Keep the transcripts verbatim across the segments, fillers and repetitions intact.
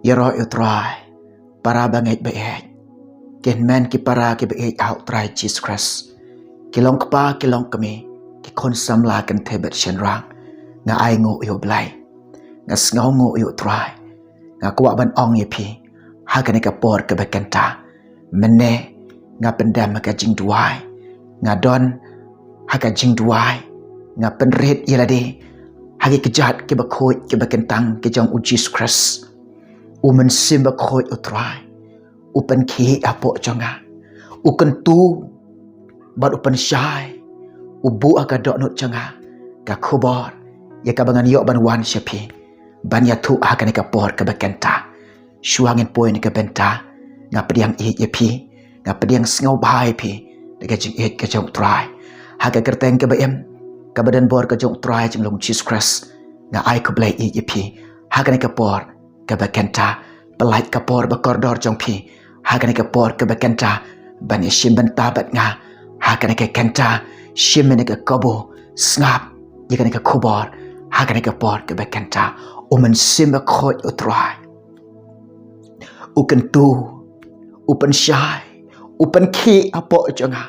Ïaroh ïa u Trai, para bangeit baieit, ki hynmen ki para kiba ïeit ha u Trai Jisu Khrist, ki long kpa ki long kmie, ki khun samla kynthei bad shynrang, nga ai nguh ïa u Blei, nga sngewnguh ïa u Trai. Nga kwah ban ong ïa phi ha kane ka por kaba kynta, mynne nga pyndem ha ka jingduwai. Nga don ha ka jingduwai, nga pynrit ïa lade ha ki kjat kiba khuid kiba kyntang ki jong u Jisu Khrist. U Mynsiem Bakhuid u Trai u pynkhih hapoh jong nga, u kyntu bad u pynshai, u buh ha ka dohnud jong nga ka khubor ïa kaba ngan ïoh ban wan sha phi ban ïathuh ha kane ka por kaba kynta. Shuwa ngin poi na ka bynta, nga pdiang ïeit ïa phi, nga pdiang sngewbha ïa phi da ka jingïeit ka jong u Trai. Ha ka kyrteng kaba im, kaba don bor ka jong u Trai jinglong Jisu Khrist, nga ai khublei ïeit ïa phi ha kane ka por kaba kynta. Pyllait ka por ba kordor jong phi ha kane ka por kaba kynta ban ïashim bynta bad nga ha kane ka kynta. Shim ïa kane ka kabu, sngap ïa kane ka khubor ha kane ka por kaba kynta. U Mynsiem Bakhuid u Trai u kyntu, u pynshai, u pynkhih hapoh jong nga,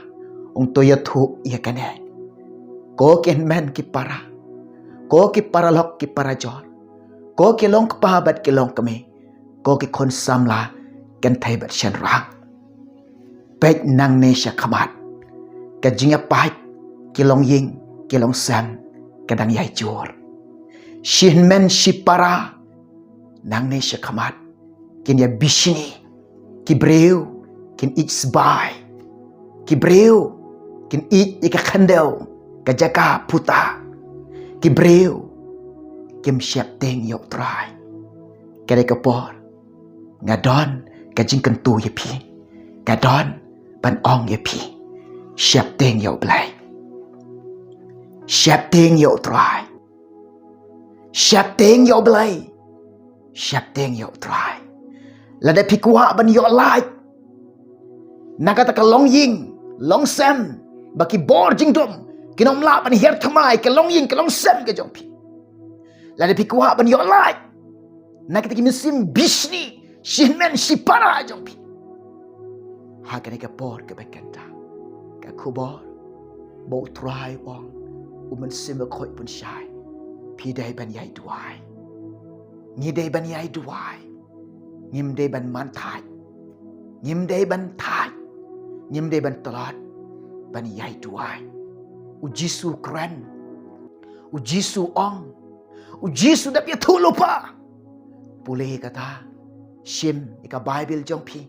ong to ïathuh ïa kane. Ko ki hynmen ki para, ko ki paralok ki parajor, ko ki long kpa bad ki long kmie, ko ki khun samla kynthei bad shynrang, peit nangne sha khmat, ka jingïapait ki longïing ki longsem ka dang ïai jur. Shi hynmen shi para nangne sha khmat kin ïa bishni. Ki briew kin ïeit sbai, ki briew kin ïeit ïa ka khyndew, ka jaka puta. Ki briew kim sheptieng ïa u Trai. Kane ka por nga don ka jingkyntu ïa phi, nga don ban ong ïa phi, sheptieng ïa u Blei, sheptieng ïa u Trai, sheptieng ïa u Blei, sheptieng ïa u Trai. Lada phi kwah ban ïoh lait na kata ka longïing longsem ba ki bor jingdum kin ym lah ban hiar thymmai ka longïing ka longsem ka jong phi, lada phi kwah ban ïoh lait na kata ki mynsiem bishni shi hynmen shi para jong phi, ha kane ka por kaba kynta, ka khubor ba u Trai u ong, u Mynsiem Bakhuid u pynshai, phi dei ban ïai duwai. Ngi dei ban ïai duwai. Ngim dei ban man thait, ngim dei ban thait, ngim dei ban tlot ban ïai duwai. U Jisu u kren, u Jisu u ong, u Jisu u dep ïathuhlypa. Pule kata, shim ïa ka Baibl jong phi,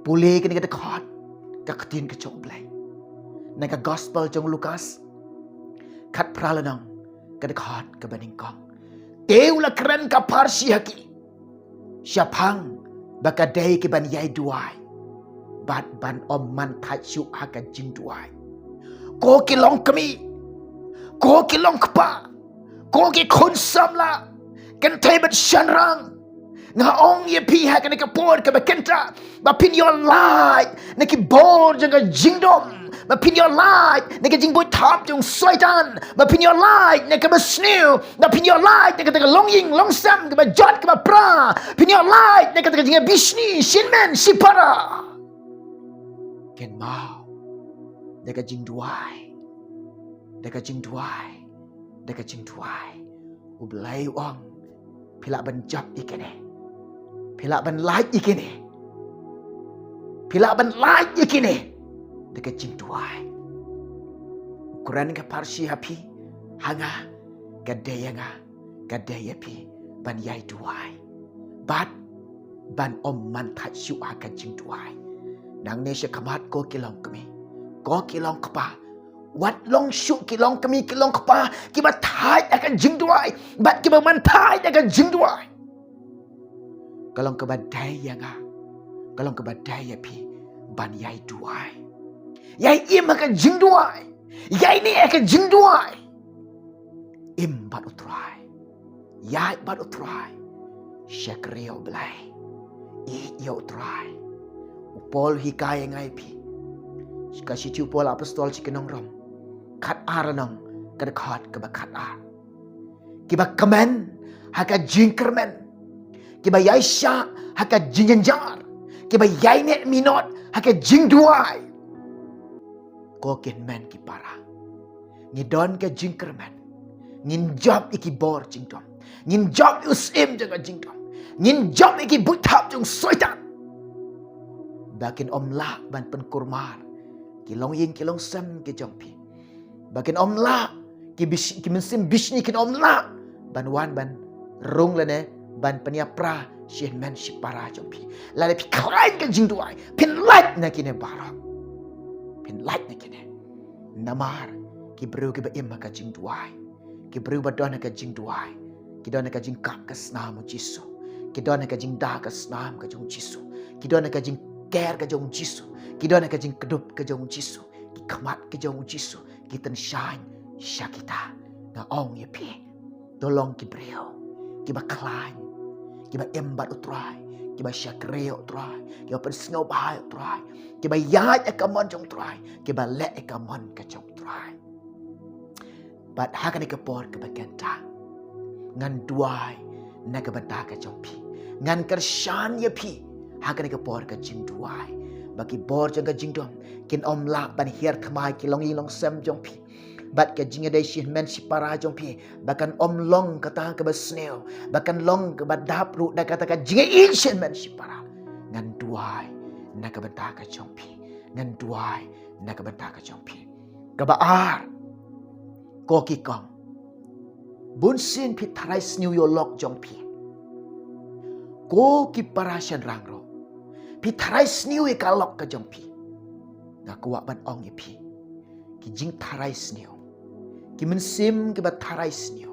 pule kane ka dkhot ka ktien ka jong u Blei na ka Gospel jong u Lukas, khatphra lynnong, ka dkhot kaba nyngkong. Te u la kren ka pharshi ha ki, shaphang ba ka dei ki ban ïai duwai bad ban ym man thait shuh ha ka jingduwai. Ko ki long kmie, ko ki long kpa, ko ki khun samla kynthei bad shynrang, nga ong ïa phi ha kane ka por kaba kynta, ba phin ïoh lait na ki bor jong ka jingdum, ba phin ïoh lait na ka jingbuit thap jong Soitan, ba phin ïoh lait na kaba sniew, ba phin ïoh lait na kata ka longïing longsem kaba jot kaba pra, phin ïoh lait na kata ka jingïabishni shi hynmen shi para. Kynmaw, da ka jingduwai, da ka jingduwai, da ka jingduwai. U Blei u ong, phi lah ban jop ïa kine, phi lah ban lait ïa kine, phi lah ban lait ïa kine da ka jingduwai. U kren ka pharshi ha phi, ha nga, ka dei ïa nga, ka dei ïa phi ban ïai duwai bad ban ym man thait shuh ha ka jingduwai. Nangne sha khmat, ko ki long kmie, ko ki long kpa, wat long shuh ki long kmie ki long kpa kiba thait ha ka jingduwai bad kiba man thait ha ka jingduwai. Ka long kaba dei ïa nga, ka long kaba dei ïa phi ban ïai duwai. Ïai im ha ka jingduwai, ïai neh ha ka jingduwai. Im bad u Trai, ïaid bad u Trai, shakri ïa u Blei, ïeit ïa u Trai. U Paul u hikai ïa nga ïa phi, ka shithi u Paul apostol sha ki nong Rom, khatar lynnong, ka dkhot kaba khatar. Kiba kmen ha ka jingkyrmen, kiba ïai shah ha ka jingjynjar, kiba ïai neh minot ha ka jingduwai. Ko ki hynmen ki para, ngi don ka jingkyrmen, ngin jop ïa ki bor jingdum, ngin jop ïa u syiem jong ka jingdum, ngin jop ïa ki buit thap jong Soitan, ba kin ym lah ban pynkulmar ki longïing ki longsem ki jong phi, ba kin ym lah ki bish-, ki mynsiem bishni kin ym lah ban wan ban rung lane ban pynïapra shi hynmen shi para jong phi. Lada phi khlaiñ ka jingduwai, phin lait na kine baroh. Phin lait na kine. Namar ki briew kiba im ha ka jingduwai, ki briew ba don ha ka jingduwai, ki don ha ka jingkap ka snam u Jisu, ki don ha ka jingda ka snam ka jong u Jisu, ki don ha ka jingker ka jong u Jisu, ki don ha ka jingkdup ka jong u Jisu, ki khmat ka jong u Jisu ki tyngshaiñ sha kita. Nga ong ïa phi, to long ki briew kiba khlaiñ, kiba im bad u Trai, kiba shakri ïa u Trai, kiba pynsngewbha ïa u Trai, kiba ïaid ïa ka mon jong u Trai, kiba leh ïa ka mon ka jong u Trai. Bad ha kane ka por kaba kynta, ngan duwai na ka bynta ka jong phi. Ngan kyrshan ïa phi ha kane ka por ka jingduwai, ba ki bor jong ka jingdum kin ym lah ban hiar thymmai ki longïing longsem jong phi, bad ka jingïadei shi hynmen shi para jong phi ba kan ym long kata kaba sniew, ba kan long kaba dap ruh da kata ka jingïadei shi hynmen shi para. Ngan duwai na ka bynta ka jong phi. Ngan duwai na ka bynta ka jong phi. Kaba ar, ko ki kong, bunsien phi tharai sniew ïa u lok jong phi. Ko ki para shynrang ruh, phi tharai sniew ïa ka lok ka jong phi. Nga kwah ban ong ïa phi, ki jingtharai sniew, ki mynsiem kiba tharai sniew,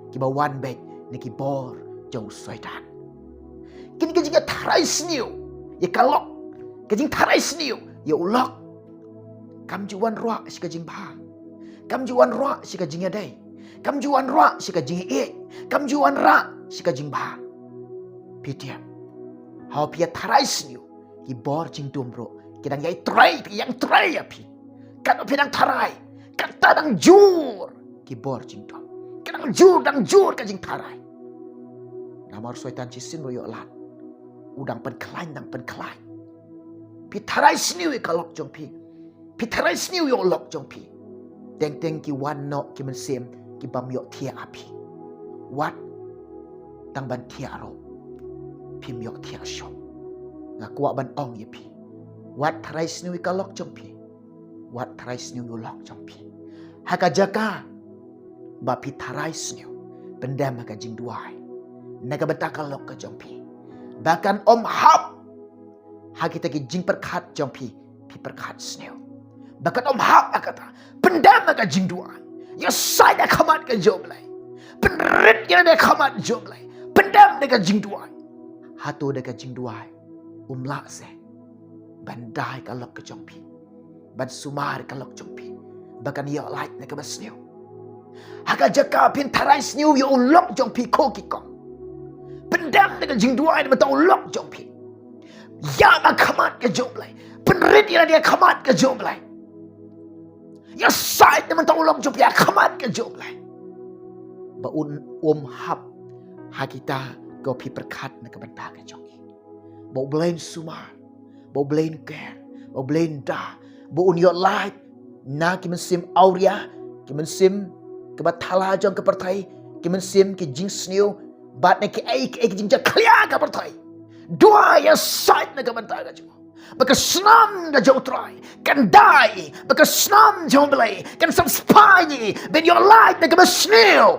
kiba wan beit na ki bor jong u Soitan. Kine ki jingtharai sniew ïa ka lok, ki jingtharai sniew ïa u lok, kam ju wanrah sha ka jingbha, kam ju wanrah sha ka jingïadei, kam ju wanrah sha ka jingïeit, kam ju wanrah sha ka jingbha. Phi tip, haba phi ïa tharai sniew, ki bor jingdum ruh ki dang ïai trei, ki ïeng trei ïa phi. Katba phi dang tharai, kata dang jur ki bor jingdum, ka dang jur, dang jur ka jingtharai. Namar Soitan shisien ruh ïoh lad, u dang pynkhlaiñ, dang pynkhlaiñ. Phi tharai sniew ïa ka lok jong phi, phi tharai sniew ïa u lok jong phi. Teng teng ki wan noh ki mynsiem ki bym ïohthiah ha phi. Wat tang ban thiah ruh phim ïohthiah shuh. Nga kwah ban ong ïa phi, wat tharai sniew ïa ka lok jong phi. Wat tharai sniew ïa u lok jong phi. Ha ka jaka ba phi tharai sniew, pyndem ha ka jingduwai na ka bynta ka lok ka jong phi, ba kan ym hap ha kita ki jingpyrkhat jong phi, phi pyrkhat sniew. Ba kan ym hap ha kata, pyndem ha ka jingduwai. Ïasaid ha khmat ka jong U Blei. Pynrit ïa lade ha khmat jong U Blei. Pyndem da ka jingduwai. Hato da ka jingduwai um lah seh ban da ïa ka lok ka jong phi, ban sumar ïa ka lok jong phi, ba kan ïoh lait na kaba sniew? Ha ka jaka phin tharai sniew ïa u lok jong phi, ko ki kong, pyndem da ka jingduwai na ka bynta u lok jong phi. Ïaid ha khmat ka jong U Blei. Pynrit ïa lade ha khmat ka jong U Blei. Ïasaid na ka bynta u lok jong phi ha khmat ka jong U Blei, ba un ym hap ha kita kiba phi pyrkhat na ka bynta ka jong ngi. Ba U Blei un sumar, ba U Blei un ker, ba U Blei un da, ba un ïoh lait na ki mynsiem awria, ki mynsiem kiba thala jong ka pyrthei, ki mynsiem ki jingsniew, bad na kiei kiei ki jingjakhlia ka pyrthei. Duwai, ïasaid na ka bynta ka jong U Blei, ba ka snam ka jong U Trai kan da ïa ngi, ba ka snam jong U Blei kan satisfy ïa ngi ban ïoh lait na kaba sniew.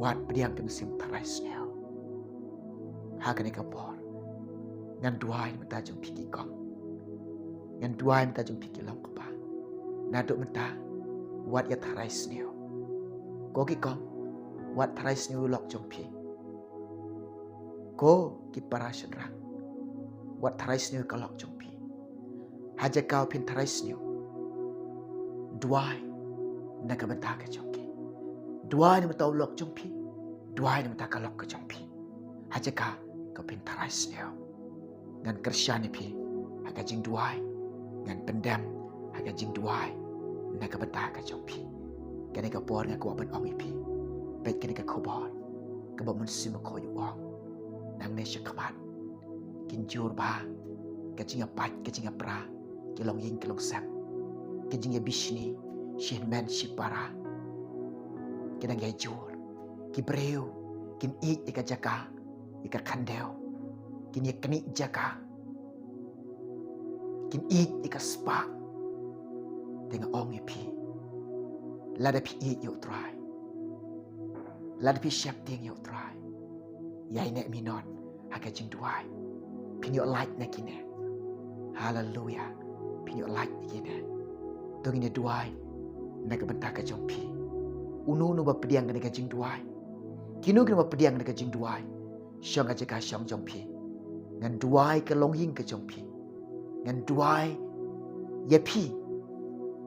Wat pdiang ka mynsiem tharai sniew. Ha kane ka por, ngan duwai na ka bynta jong phi ki kong. Ngan duwai na ka bynta jong phi ki long kpa. Naduh mynta, wat ïa tharai sniew. Ko ki kong, wat tharai sniew ïa u lok jong phi. Ko ki para shynrang, wat tharai sniew ïa ka lok jong phi. Ha jaka ba phin tharai sniew, duwai na ka bynta ka jong ki. Duwai na ka bynta u lok jong phi. Duwai na ka bynta ka lok ka jong phi. Ha jaka ba phin tharai sniew, ngan kyrshan ïa phi ha ka jingduwai. Ngan pyndem ha ka jingduwai na ka bynta ka jong phi. Kane ka por nga kwah ban ong ïa phi, peit kane ka khubor. kaba Mynsiem Bakhuid u ong, nangne shakhmat kin jur bha ka jingïapait ka jingïapra, ki longïing ki longsem, ka jingïabishni shi hynmen shi para. Ki dang ïa jur, ki briew kin ïeit ïa ka jaka, ïa ka khyndew, kin ïa knieh jaka, kin ïeit ïa ka spah. Te nga ong ïa phi, lada phi ïeit ïa U Trai, lada phi sheptieng ïa U Trai, ïai neh minot ha ka jingduwai. Phin ïoh lait na kine. Haleluya. Phin ïoh lait na kine. To ngin ïa duwai na ka bynta ka jong phi. Uno uno ba pdiang na ka jingduwai, kino kino ba pdiang na ka jingduwai, shong ha jaka shong jong phi. Ngan duwai ka longïing ka jong phi. Ngan duwai ïa phi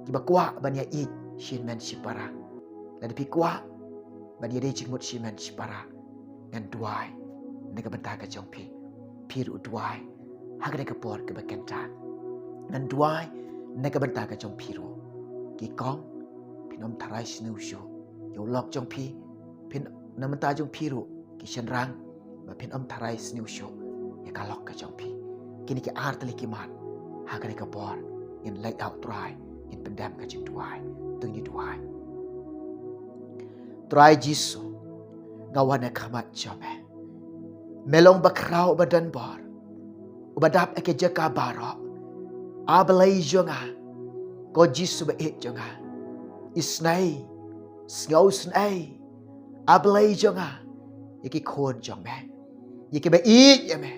kiba kwah ban ïa ïeit shi hynmen shi para. Lada phi kwah ban ïa dei jingmut shi hynmen shi para, ngan duwai na ka bynta ka jong phi. Phi ruh duwai ha kane ka por kaba kynta. Ngan duwai na ka bynta ka jong phi ruh. Ki kong, phin ym tharai sniew shuh ïa u lok jong phi. Phin, na bynta jong phi ruh ki shynrang, ba phin ym tharai sniew shuh ïa ka lok ka jong phi. Kine ki ar tylli ki mat ha kane ka por ngin leit ha U Trai, ngin pyndem ka jingduwai. To ngin duwai. Trai Jisu, nga wan ha khmat jong me. Me long ba khraw ba don bor, uba dap ha ki jaka baroh. A Blei jong nga, ko Jisu ba ïeit jong nga, isnei, sngew snei, A Blei jong nga, ïa ki khun jong me, ïa kiba ïeit ïa me,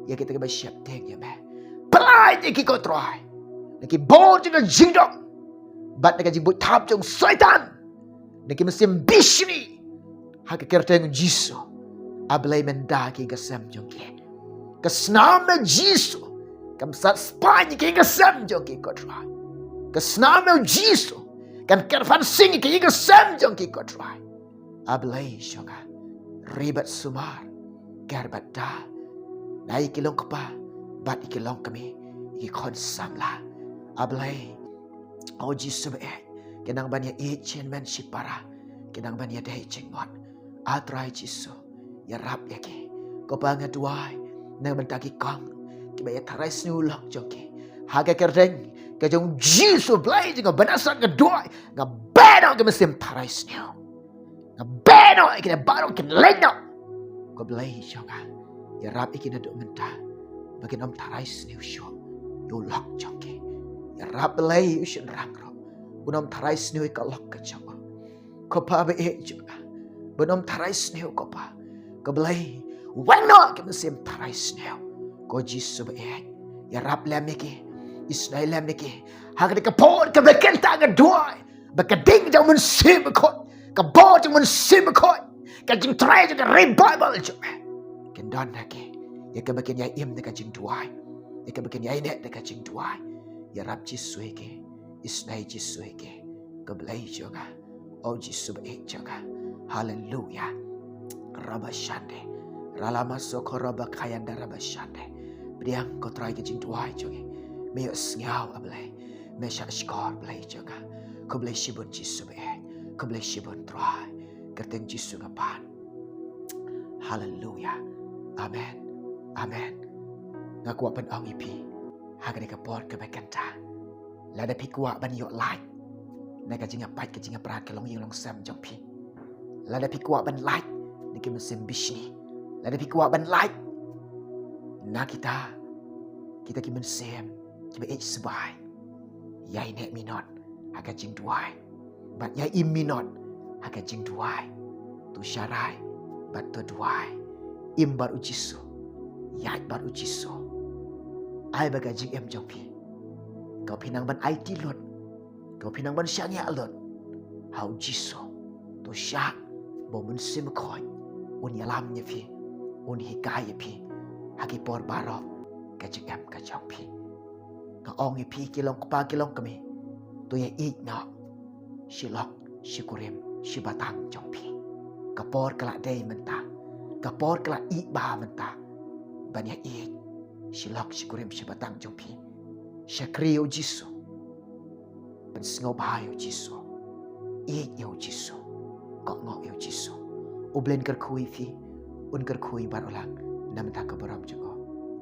ïa kita kiba sheptieng ïa me. Pyllait ïa ki ko Trai na ki bor jong ka jingdom bad na ka jingbuit thap jong Soitan, na ki mynsiem bishni. Ha ka kyrteng Jisu, A Blei men da ki ïing ka sem jong ki. Ka snam me Jisu kam sat spah ïa ki ïing ka sem jong ki ko Trai. Ka snam me Jisu kan kyrpad sing ïa ki ïing ka sem jong ki ko Trai. A Blei jong nga, ri bad sumar, ker bad da, na ïa ki long kpa bad ïa ki long kmie, ïa ki khun samla. A Blei, o Jisu ba ïeit, ki nang ban ïa ïeit shi hynmen shi para, ki nang ban ïa dei jingmut. A Trai Jisu, ïarap ïa ki. Ko Pa, nga duwai na ka bynta ki kong kiba ïa tharai sniew u lok jong ki. Ha ka kyrteng ka jong Jisu Blei jong ka ba nasat nga duwai, nga ban ïa ki mynsiem tharai sniew. Nga ban ïa ki baroh kin leit noh. Ko Blei jong nga, ïarap ïa ki naduh mynta ba kin ym tharai sniew shuh ïa u lok jong ki. Ïarap Blei ïa u shynrang ruh, un ym tharai sniew ïa ka lok ka jong u. Ko Pa ba ïeit jong nga, ban ym tharai sniew ko Pa. Ko Blei, wan noh ki mynsiem tharai sniew. Ko Jisu ba ïeit, ïarap lem ïa ki, isnei lem ïa ki. Ha kane ka por kaba kynta nga duwai ba ka ding jong u Mynsiem Bakhuid, ka bor jong u Mynsiem Bakhuid, ka jingtharai jong ka revival jong me, kan don ha ki, ïa kaba kin ïa im na ka jingduwai, ïa kaba kin ïa neh na ka jingduwai. Ïarap Jisu ïa ki, isnei Jisu ïa ki. Ko Blei jong nga, o Jisu ba ïeit jong nga. Haleluya. Rabashande, ralama soko rabakayanda rabashande. Pdiang ko Trai ka jingduwai jong ngi. Me ïohsngew A Blei, me shahshkor Blei jong nga. Ko Blei shibun Jisu ba ïeit, ko Blei shibun Trai. Kyrteng Jisu nga pan. Haleluya. Amen. Amen. Nga kwah ban ong ïa phi ha kane ka por kaba kynta, lada phi kwah ban ïoh lait na ka jingïapait ka jingïapra, ka longïing longsem jong phi, lada phi kwah ban lait na ki mynsiem bishni, lada phi kwah ban lait na kita, kita ki mynsiem kiba ïeit sbai, ïai neh minot ha ka jingduwai bad ïai im minot ha ka jingduwai. To sharai bad to duwai. Im bad u Jisu, ïaid bad u Jisu. Ai ba ka jingim jong phi, ka phi nang ban aiti lut, ka phi nang ban shaniah lut ha u Jisu. To shah ba u Mynsiem Bakhuid un ïalam ïa phi, un hikai ïa phi ha ki por baroh ka jingim ka jong phi. Nga ong ïa phi ki long kpa ki long kmie, to ïa ïeit noh shi lok shi kurim shi batang jong phi. Ka por ka la dei mynta, ka por ka la ïeit bha mynta ban ïa ïeit shi lok shi kurim shi batang jong phi. Shakri ïa u Jisu, pynsngewbha ïa u Jisu, ïeit ïa u Jisu, kohnguh ïa u Jisu. U Blei un kyrkhu ïa phi, un kyrkhu ïa baroh lang, namar ka burom jong u.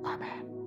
Amen.